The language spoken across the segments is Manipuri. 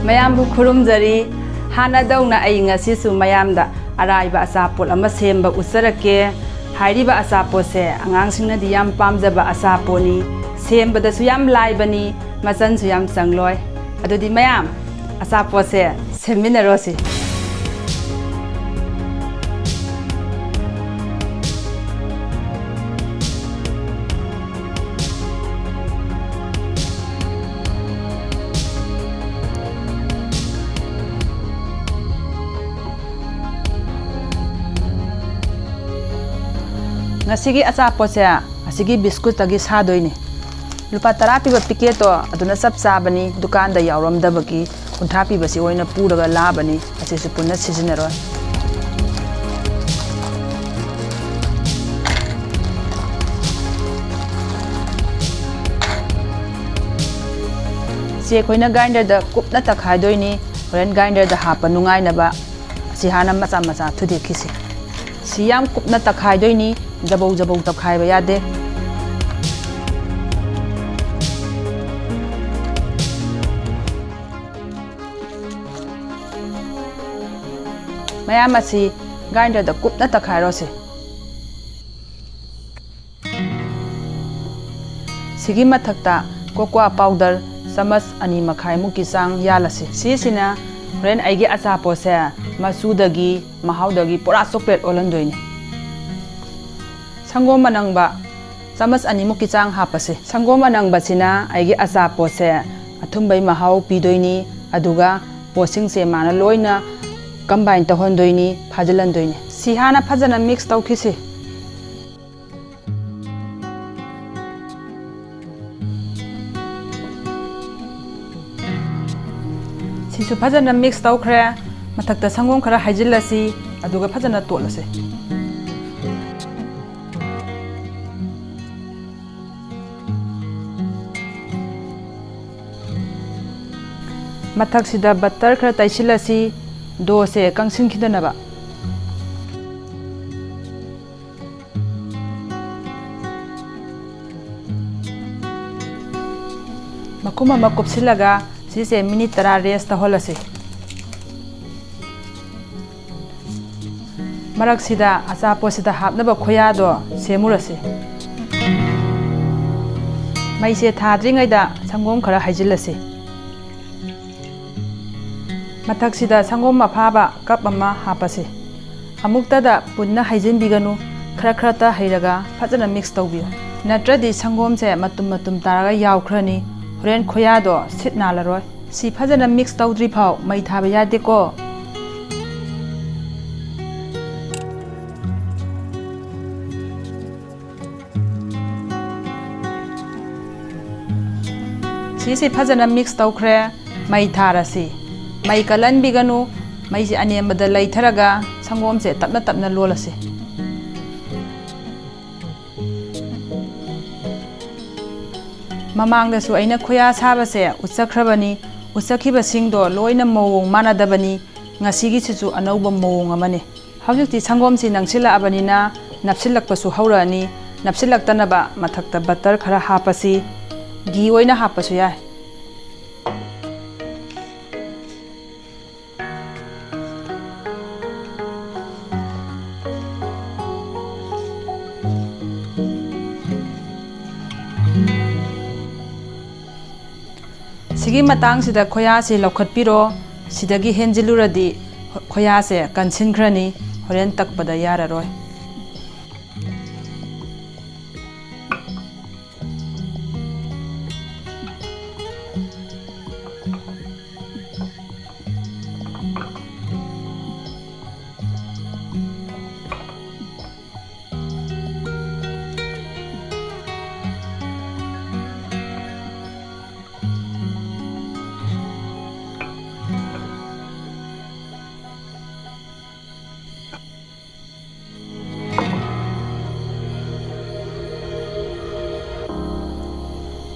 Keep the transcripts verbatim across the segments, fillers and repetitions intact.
ꯃꯌꯥꯝꯕꯨ ꯈꯨꯔꯨꯝꯖꯔꯤ꯫ ꯍꯥꯟꯅꯗꯧꯅ ꯑꯩ ꯉꯁꯤꯁꯨ ꯃꯌꯥꯝꯗ ꯑꯔꯥꯏꯕ ꯑꯆꯥꯄꯣꯠ ꯑꯃ ꯁꯦꯝꯕ ꯎꯠꯆꯔꯛꯀꯦ꯫ ꯍꯥꯏꯔꯤꯕ ꯑꯆꯥꯄꯣꯠꯁꯦ ꯑꯉꯥꯡꯁꯤꯡꯅꯗꯤ ꯌꯥꯝ ꯄꯥꯝꯖꯕ ꯑꯆꯥꯄꯣꯠꯅꯤ꯫ ꯁꯦꯝꯕꯗꯁꯨ ꯌꯥꯝ ꯂꯥꯏꯕꯅꯤ, ꯃꯆꯟꯁꯨ ꯌꯥꯝ ꯆꯪꯂꯣꯏ꯫ ꯑꯗꯨꯗꯤ ꯃꯌꯥꯝ, ꯑꯆꯥꯄꯣꯠꯁꯦ ꯁꯦꯝꯃꯤꯟꯅꯔꯣꯁꯤ꯫ ꯉꯁꯤꯒꯤ ꯑꯆꯥꯄꯣꯠꯁꯦ ꯑꯁꯤꯒꯤ ꯕꯤꯁꯀꯨꯠꯇꯒꯤ ꯁꯥꯗꯣꯏꯅꯤ꯫ ꯂꯨꯄꯥ ꯇꯔꯥ ꯄꯤꯕ ꯄꯤꯀꯦꯠꯇꯣ ꯑꯗꯨꯅ ꯆꯞ ꯆꯥꯕꯅꯤ꯫ ꯗꯨꯀꯥꯟꯗ ꯌꯥꯎꯔꯝꯗꯕꯒꯤ ꯀꯨꯟꯊ꯭ꯔꯥ ꯄꯤꯕꯁꯤ ꯑꯣꯏꯅ ꯄꯨꯔꯒ ꯂꯥꯛꯑꯕꯅꯤ꯫ ꯑꯁꯤꯁꯨ ꯄꯨꯟꯅ ꯁꯤꯖꯤꯟꯅꯔꯣꯏ꯫ ꯁꯤ ꯑꯩꯈꯣꯏꯅ ꯒ꯭ꯔꯥꯏꯟꯗꯔꯗ ꯀꯨꯞꯅ ꯇꯛꯈꯥꯏꯗꯣꯏꯅꯤ꯫ ꯍꯣꯔꯦꯟ ꯒ꯭ꯔꯥꯏꯟꯗꯔꯗ ꯍꯥꯞꯄ ꯅꯨꯡꯉꯥꯏꯅꯕ꯫ ꯑꯁꯤ ꯍꯥꯟꯅ ꯃꯆꯥ ꯃꯆꯥ ꯊꯨꯗꯦꯛꯈꯤꯁꯤ꯫ ꯁꯤ ꯌꯥꯝ ꯀꯨꯞꯅ ꯇꯛꯈꯥꯏꯗꯣꯏꯅꯤ, ꯖꯕꯧ ꯖꯕꯧ ꯇꯛꯈꯥꯏꯕ ꯌꯥꯗꯦ꯫ ꯃꯌꯥꯝ ꯑꯁꯤ ꯒ꯭ꯔꯥꯏꯟꯗꯔꯗ ꯀꯨꯞꯅ ꯇꯛꯈꯥꯏꯔꯣꯁꯤ꯫ ꯁꯤꯒꯤ ꯃꯊꯛꯇ ꯀꯣꯀ꯭ꯋꯥ ꯄꯥꯎꯗꯔ ꯆꯥꯃꯁ ꯑꯅꯤ ꯃꯈꯥꯏꯃꯨꯛꯀꯤ ꯆꯥꯡ ꯌꯥꯜꯂꯁꯤ꯫ ꯁꯤꯁꯤꯅ ꯍꯣꯔꯦꯟ ꯑꯩꯒꯤ ꯑꯆꯥꯄꯣꯠꯁꯦ ꯃꯆꯨꯗꯒꯤ ꯃꯍꯥꯎꯗꯒꯤ ꯄꯨꯔꯥ ꯆꯣꯀ꯭ꯂꯦꯠ ꯑꯣꯜꯍꯟꯗꯣꯏꯅꯤ꯫ ꯁꯪꯒꯣꯝ ꯑꯅꯪꯕ ꯆꯥꯃꯁ ꯑꯅꯤꯃꯨꯛꯀꯤ ꯆꯥꯡ ꯍꯥꯞꯄꯁꯤ꯫ ꯁꯪꯒꯣꯝ ꯑꯅꯪꯕꯁꯤꯅ ꯑꯩꯒꯤ ꯑꯆꯥꯄꯣꯠꯁꯦ ꯑꯊꯨꯝꯕꯩ ꯃꯍꯥꯎ ꯄꯤꯗꯣꯏꯅꯤ, ꯑꯗꯨꯒ ꯄꯣꯠꯁꯤꯡꯁꯦ ꯃꯥꯅ ꯂꯣꯏꯅ ꯀꯝꯕꯥꯏꯟ ꯇꯧꯍꯟꯗꯣꯏꯅꯤ, ꯐꯥꯖꯤꯜꯍꯟꯗꯣꯏꯅꯤ꯫ ꯁꯤ ꯍꯥꯟꯅ ꯐꯖꯅ ꯃꯤꯛꯁ ꯇꯧꯈꯤꯁꯤ꯫ ꯁꯤꯁꯨ ꯐꯖꯅ ꯃꯤꯛꯁ ꯇꯧꯈ꯭ꯔꯦ꯫ ꯃꯊꯛꯇ ꯁꯪꯒꯣꯝ ꯈꯔ ꯍꯩꯖꯤꯜꯂꯁꯤ, ꯑꯗꯨꯒ ꯐꯖꯅ ꯇꯣꯠꯂꯁꯤ꯫ ꯃꯊꯛꯁꯤꯗ ꯕꯠꯇꯔ ꯈꯔ ꯇꯩꯁꯤꯜꯂꯁꯤ, ꯗꯣꯁꯦ ꯀꯪꯁꯤꯟꯈꯤꯗꯅꯕ꯫ ꯃꯈꯨꯝ ꯑꯃ ꯀꯨꯞꯁꯤꯜꯂꯒ ꯁꯤꯁꯦ ꯃꯤꯅꯤꯠ ꯇꯔꯥ rest ꯇꯧꯍꯜꯂꯁꯤ꯫ ꯃꯔꯛꯁꯤꯗ ꯑꯆꯥꯄꯣꯠꯁꯤꯗ ꯍꯥꯞꯅꯕ ꯈꯣꯌꯥꯗꯣ ꯁꯦꯝꯃꯨꯔꯁꯤ꯫ ꯃꯩꯁꯦ ꯊꯥꯗ꯭ꯔꯤꯉꯩꯗ ꯁꯪꯒꯣꯝ ꯈꯔ ꯍꯩꯖꯤꯜꯂꯁꯤ꯫ ꯃꯊꯛꯁꯤꯗ ꯁꯪꯒꯣꯝ ꯑꯐꯥꯕ cup ꯑꯃ ꯍꯥꯞꯄꯁꯤ꯫ ꯑꯃꯨꯛꯇꯗ ꯄꯨꯟꯅ ꯍꯩꯖꯤꯟꯕꯤꯒꯅꯨ, ꯈꯔ ꯈꯔꯇ ꯍꯩꯔꯒ ꯐꯖꯅ mix ꯇꯧꯕꯤꯌꯨ꯫ ꯅꯠꯇ꯭ꯔꯗꯤ ꯁꯪꯒꯣꯝꯁꯦ ꯃꯇꯨꯝ ꯃꯇꯨꯝ ꯇꯥꯔꯒ ꯌꯥꯎꯈ꯭ꯔꯅꯤ, ꯍꯣꯔꯦꯟ ꯈꯣꯌꯥꯗꯣ ꯁꯤꯠ ꯅꯥꯜꯂꯔꯣꯏ꯫ ꯁꯤ ꯐꯖꯅ mix ꯇꯧꯗ꯭ꯔꯤ ꯐꯥꯎ ꯃꯩ ꯊꯥꯕ ꯌꯥꯗꯦꯀꯣ꯫ ꯁꯤꯁꯤ ꯐꯖꯅ mix ꯇꯧꯈ꯭ꯔꯦ꯫ ꯃꯩ ꯊꯥꯔꯁꯤ꯫ ꯃꯩ ꯀꯜꯍꯟꯕꯤꯒꯅꯨ꯫ ꯃꯩꯁꯤ ꯑꯅꯦꯝꯕꯗ ꯂꯩꯊꯔꯒ ꯁꯪꯒꯣꯝꯁꯦ ꯇꯞꯅ ꯇꯞꯅ ꯂꯣꯜꯂꯁꯤ꯫ ꯃꯃꯥꯡꯗꯁꯨ ꯑꯩꯅ ꯈꯣꯌꯥ ꯁꯥꯕꯁꯦ ꯎꯠꯆꯈ꯭ꯔꯕꯅꯤ꯫ ꯎꯠꯆꯈꯤꯕꯁꯤꯡꯗꯣ ꯂꯣꯏꯅ ꯃꯑꯣꯡ ꯃꯥꯟꯅꯗꯕꯅꯤ꯫ ꯉꯁꯤꯒꯤꯁꯤꯁꯨ ꯑꯅꯧꯕ ꯃꯑꯣꯡ ꯑꯃꯅꯤ꯫ ꯍꯧꯖꯤꯛꯇꯤ ꯁꯪꯒꯣꯝꯁꯤ ꯅꯪꯁꯤꯜꯂꯛꯑꯕꯅꯤꯅ ꯅꯞꯁꯤꯜꯂꯛꯄꯁꯨ ꯍꯧꯔꯛꯑꯅꯤ꯫ ꯅꯞꯁꯤꯜꯂꯛꯇꯅꯕ ꯃꯊꯛꯇ butter ꯈꯔ ꯍꯥꯞꯄꯁꯤ꯫ ꯘꯤ ꯑꯣꯏꯅ ꯍꯥꯞꯄꯁꯨ ꯌꯥꯏ꯫ ꯁꯤꯒꯤ ꯃꯇꯥꯡꯁꯤꯗ ꯈꯣꯌꯥꯁꯤ ꯂꯧꯈꯠꯄꯤꯔꯣ꯫ ꯁꯤꯗꯒꯤ ꯍꯦꯟꯖꯤꯜꯂꯨꯔꯗꯤ ꯈꯣꯌꯥꯁꯦ ꯀꯟꯁꯤꯟꯈ꯭ꯔꯅꯤ, ꯍꯣꯔꯦꯟ ꯇꯛꯄꯗ ꯌꯥꯔꯔꯣꯏ꯫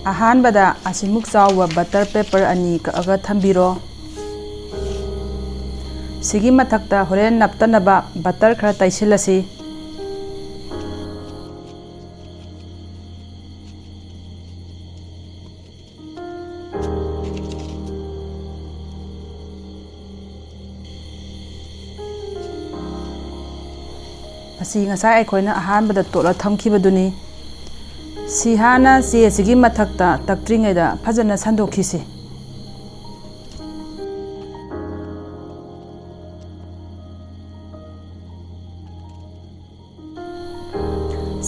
ꯑꯍꯥꯟꯕꯗ ꯑꯁꯤꯃꯨꯛ ꯆꯥꯎꯕ butter paper ꯑꯅꯤ ꯀꯛꯑꯒ ꯊꯝꯕꯤꯔꯣ꯫ ꯁꯤꯒꯤ ꯃꯊꯛꯇ ꯍꯣꯔꯦꯟ ꯅꯞꯇꯅꯕ butter ꯈꯔ ꯇꯩꯁꯤꯜꯂꯁꯤ꯫ ꯃꯁꯤ ꯉꯁꯥꯏ ꯑꯩꯈꯣꯏꯅ ꯑꯍꯥꯟꯕꯗ ꯇꯣꯠꯂ ꯊꯝꯈꯤꯕꯗꯨꯅꯤ꯫ ꯁꯤ ꯍꯥꯟꯅ ꯆꯦ ꯑꯁꯤꯒꯤ ꯃꯊꯛꯇ ꯇꯛꯇ꯭ꯔꯤꯉꯩꯗ ꯐꯖꯅ ꯁꯟꯗꯣꯛꯈꯤꯁꯤ꯫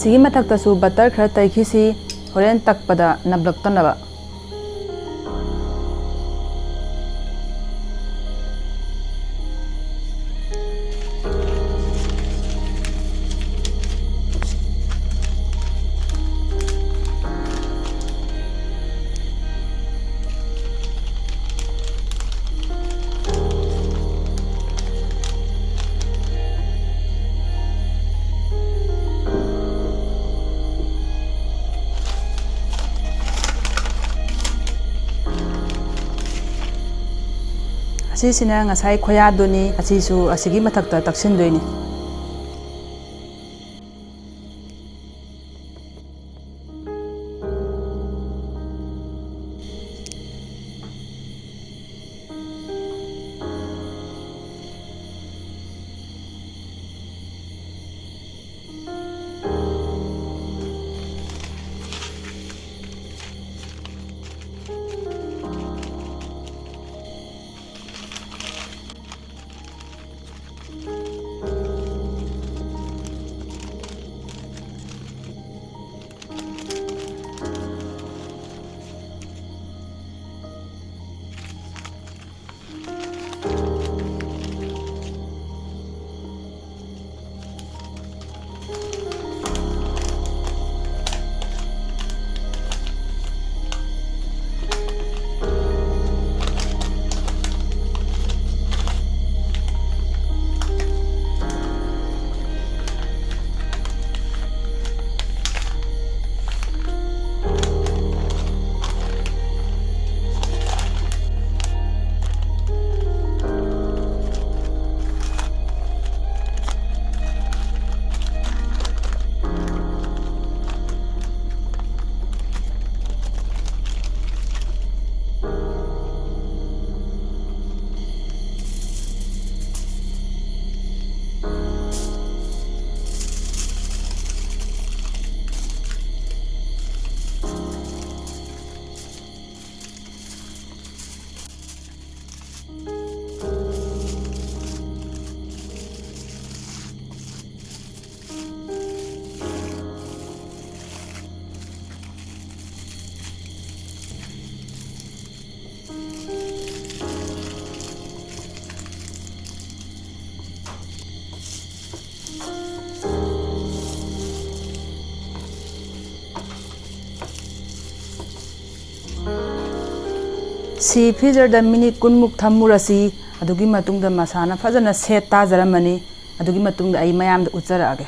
ꯁꯤꯒꯤ ꯃꯊꯛꯇꯁꯨ butter ꯈꯔ ꯇꯩꯈꯤꯁꯤ, ꯍꯣꯔꯦꯟ ꯇꯛꯄꯗ ꯅꯞꯂꯛꯇꯅꯕ꯫ ꯑꯁꯤꯁꯤꯅ ꯉꯁꯥꯏ ꯈꯣꯌꯥꯗꯨꯅꯤ, ꯑꯁꯤꯁꯨ ꯑꯁꯤꯒꯤ ꯃꯊꯛꯇ ꯇꯛꯁꯤꯟꯗꯣꯏꯅꯤ꯫ ꯁꯤ ꯐ꯭ꯔꯤꯖꯔꯗ ꯃꯤꯅꯤꯠ ꯀꯨꯟꯃꯨꯛ ꯊꯝꯃꯨꯔꯁꯤ꯫ ꯑꯗꯨꯒꯤ ꯃꯇꯨꯡꯗ ꯃꯁꯥꯅ ꯐꯖꯅ ꯁꯦꯠ ꯇꯥꯖꯔꯝꯃꯅꯤ꯫ ꯑꯗꯨꯒꯤ ꯃꯇꯨꯡꯗ ꯑꯩ ꯃꯌꯥꯝꯗ ꯎꯠꯆꯔꯛꯑꯒꯦ꯫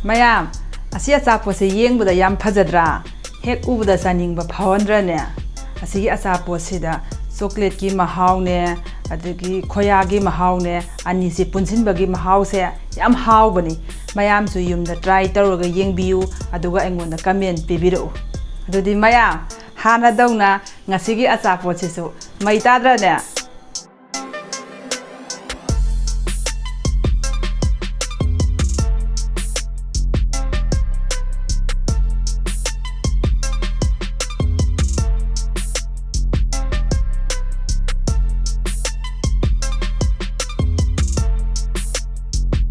ꯃꯌꯥꯝ, ꯑꯁꯤ ꯑꯆꯥꯄꯣꯠꯁꯦ ꯌꯦꯡꯕꯗ ꯌꯥꯝ ꯐꯖꯗ꯭ꯔꯥ? ꯍꯦꯛ ꯎꯕꯗ ꯆꯥꯅꯤꯡꯕ ꯐꯥꯎꯍꯟꯗ꯭ꯔꯅꯦ? ꯑꯁꯤꯒꯤ ꯑꯆꯥꯄꯣꯠꯁꯤꯗ ꯆꯣꯀ꯭ꯂꯦꯠꯀꯤ ꯃꯍꯥꯎꯅꯦ, ꯑꯗꯒꯤ ꯈꯣꯌꯥꯒꯤ ꯃꯍꯥꯎꯅꯦ, ꯑꯅꯤꯁꯤ ꯄꯨꯟꯁꯤꯟꯕꯒꯤ ꯃꯍꯥꯎꯁꯦ ꯌꯥꯝ ꯍꯥꯎꯕꯅꯤ꯫ ꯃꯌꯥꯝꯁꯨ ꯌꯨꯝꯗ ꯇ꯭ꯔꯥꯏ ꯇꯧꯔꯒ ꯌꯦꯡꯕꯤꯌꯨ, ꯑꯗꯨꯒ ꯑꯩꯉꯣꯟꯗ ꯀꯃꯦꯟ ꯄꯤꯕꯤꯔꯛꯎ꯫ ꯑꯗꯨꯗꯤ ꯃꯌꯥꯝ, ꯍꯥꯟꯅꯗꯧꯅ ꯉꯁꯤꯒꯤ ꯑꯆꯥꯄꯣꯠꯁꯤꯁꯨ ꯃꯩ ꯇꯥꯗ꯭ꯔꯅꯦ?